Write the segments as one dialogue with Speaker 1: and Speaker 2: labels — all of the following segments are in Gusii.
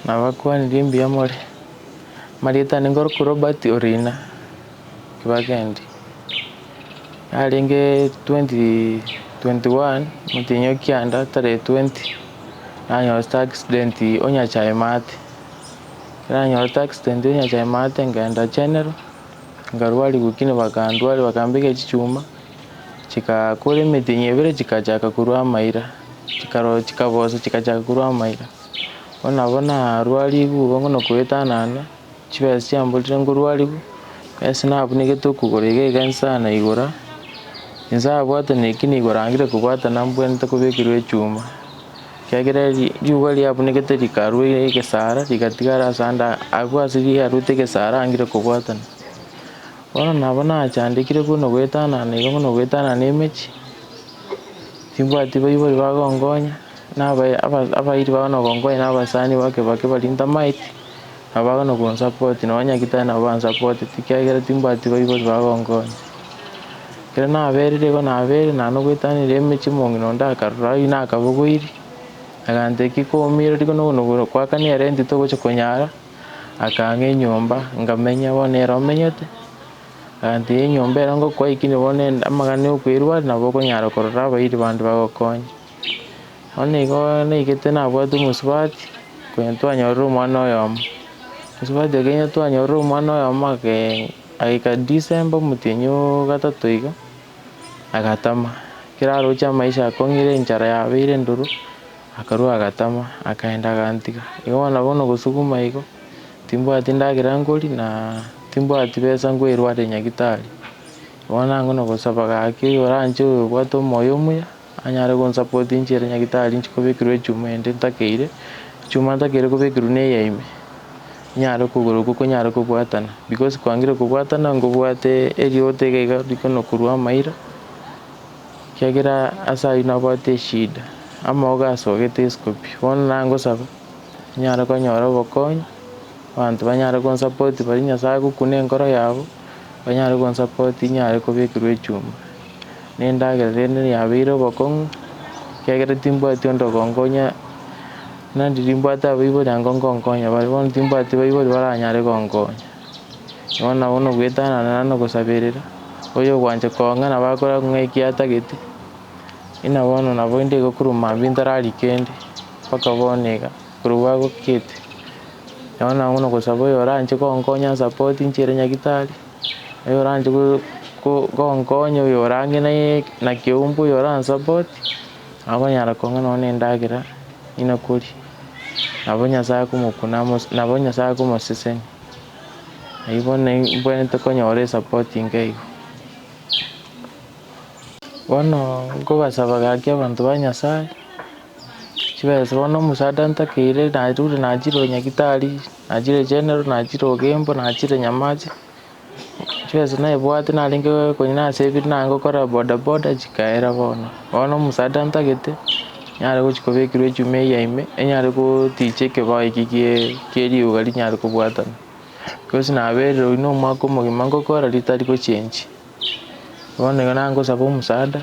Speaker 1: Nabakwanirie mbuya more, amarieta ane nkorokwa Robert Orina Kibagendi. Narenge 2021 omotienyi o kianda tarehe 20, nanyorete accident o Nyachae maate. Ekero nanyorete accident o Nyachae maate nkaenda general, nkarwariwa lakini bakandwaria bakambeka chichuma. Chigakora emetienyi ebere chikachaka korwa amaira, chikaro chikabosa chikachaka korwa amaira. Bono nabo narwarigwe igo bono koetanana, chibesa chiamborire nkorwarigwa, ase nabunegete okogoro iga iga inse naigora, inse abwatana eki nigo rangire kobwatana mbwenerete kobekerwa echuma, ekiagera ri riuga riabunegete rikarwa egesara rigatigara ase ande abwo ase riarwete egesara angire kobwatana. Bono nabo nachandekire buna goetanana iga buna goetanana emechie, timbwati baibori bagonkonya, na aba aba abairi bono gonkonya na abasani bake bake baria ntamaeti, nabo bono gonsapoti nonye nyagetari nabo bansapoteti ekiagera timbwati baibori bagonkonya. Ekero naberire igo naberire naende goetanire emechie omong'ina onde akarora oywo nakabogoirie, agantebia ki koumire rigo nono goakana erenti togocha konyara. Akaang'a enyomba, nkamenya bono ere omenyete, agantebia enyomba ere ngokoa ekini bono ende amang'ana ya okoirwa are nabo okonyara korora abairi bande bagokonye. Bono igo naigete nabwate omosubati, konya twanyorire omwana oyomo, omosubati oria onye twanyorire omwana oyomo ake agaika December omotienyi o gatato iga, agatama, ekero aroche amaisha akong'ire enchara yabeire endoro. Akarua agatama, akaenda agantiga. Igo bono bono gosuguma igo, timbwati ndagera nkoria na timbwati besa nkoirware nyagitari. Bono nang'o nogosaba gaki oyo oranche oyo obwate omoyo omuya, anyare gonsupport inche ere nyagitari inche kobekerwa echuma ende ntakeire, echuma ntakeire kobekerwa na eya ime, nyare kogoro okwo konyare kobwatana because kwangire kobwatana nkobwate eriote iga iga rikono korwa amaira. Ekiagera ase ayio nabwate eshida, amaogo asogete isiko pi, bono nangosaba, nyare konyora obokonyi, abanto banyare gonsapoti baria Nyasaye agokuna enkoro yabo, banyare gonsapoti nyare kobekerwa echuma. Na endagera rende yabeire obokong'u, ekiagera timbwati onde ogonkonya, naende rimbwate abaibori ango ngonkonya bare, bono timbwati baibori baranyare gonkonya. Bono nabo nogoetanana na ogosaberera, oyogwancha kong'a nabo akora ng'a eki atagete, buna bono nabo inde igo korwa mambia ntarari kende, mpaka bono iga, korwa bwagokete. Bono nabo nogosaba oyo oranche gonkonya ansapoti inche ere nyagitari, oyo oranche go ko gonkonya oyo orang'e naye na keumbu oyo oransapoti, akonyara kong'a nonye na endagera, inakoria. Nabo Nyasaye akomokuna amo nabo Nyasaye akomosesenia. Ayio bono mbwenerete konyora esapoti enke igo. Bono nkobasaba gaki abanto ba Nyasaye, chibesa bono omosaada ntakeire narure nachire nyagitari, nachire general, nachire ogembo, nachire nyamache, chibesa naebwate narenge konya nasebire nagokora bodaboda chikaera bono. Bono omosaada ntagete, nyare gochia kobekerwa echuma eyia ime, enyare goticha ekebao eki kie riuga rinyare kobwatana. Because naberire oyio na omwaka omogima ngokora ritari gochengi. Bono igo nagosaba omosaada,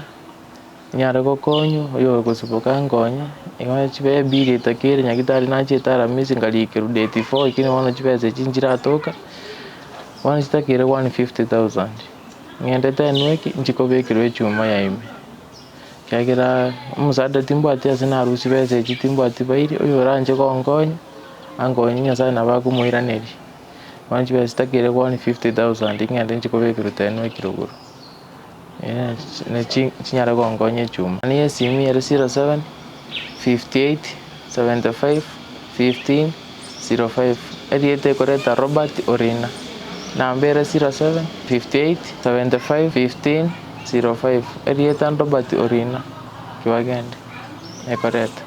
Speaker 1: nyare gokonywa, oyo ogosuboka ankonye, igo chibe ebiri etakeire nyagetari nachete aramisi nkarikerwa date four lakini bono chibesa echi nchiratoka, bono chitakeire 150,000. Ng'endete enweki nchi kobekerwa echuma ya ime, ekiagera omosaada timbwati ase narusia chibesa echi timbwati bairi, oyo oranche gonkonya, ankonye Nyasaye nabo akomoiraneria. Bono chibesa chitakeire 150,000 ng'ende nchi kobekerwa tenweki rogoro, chinyare gonkonya echuma. Namba ya esimi ere 07 58 75 15 05, erieta ekoreta Robert Orina. Namba ere 07 58 75 15 05, erieta Robert Orina Kibagende ekoreta.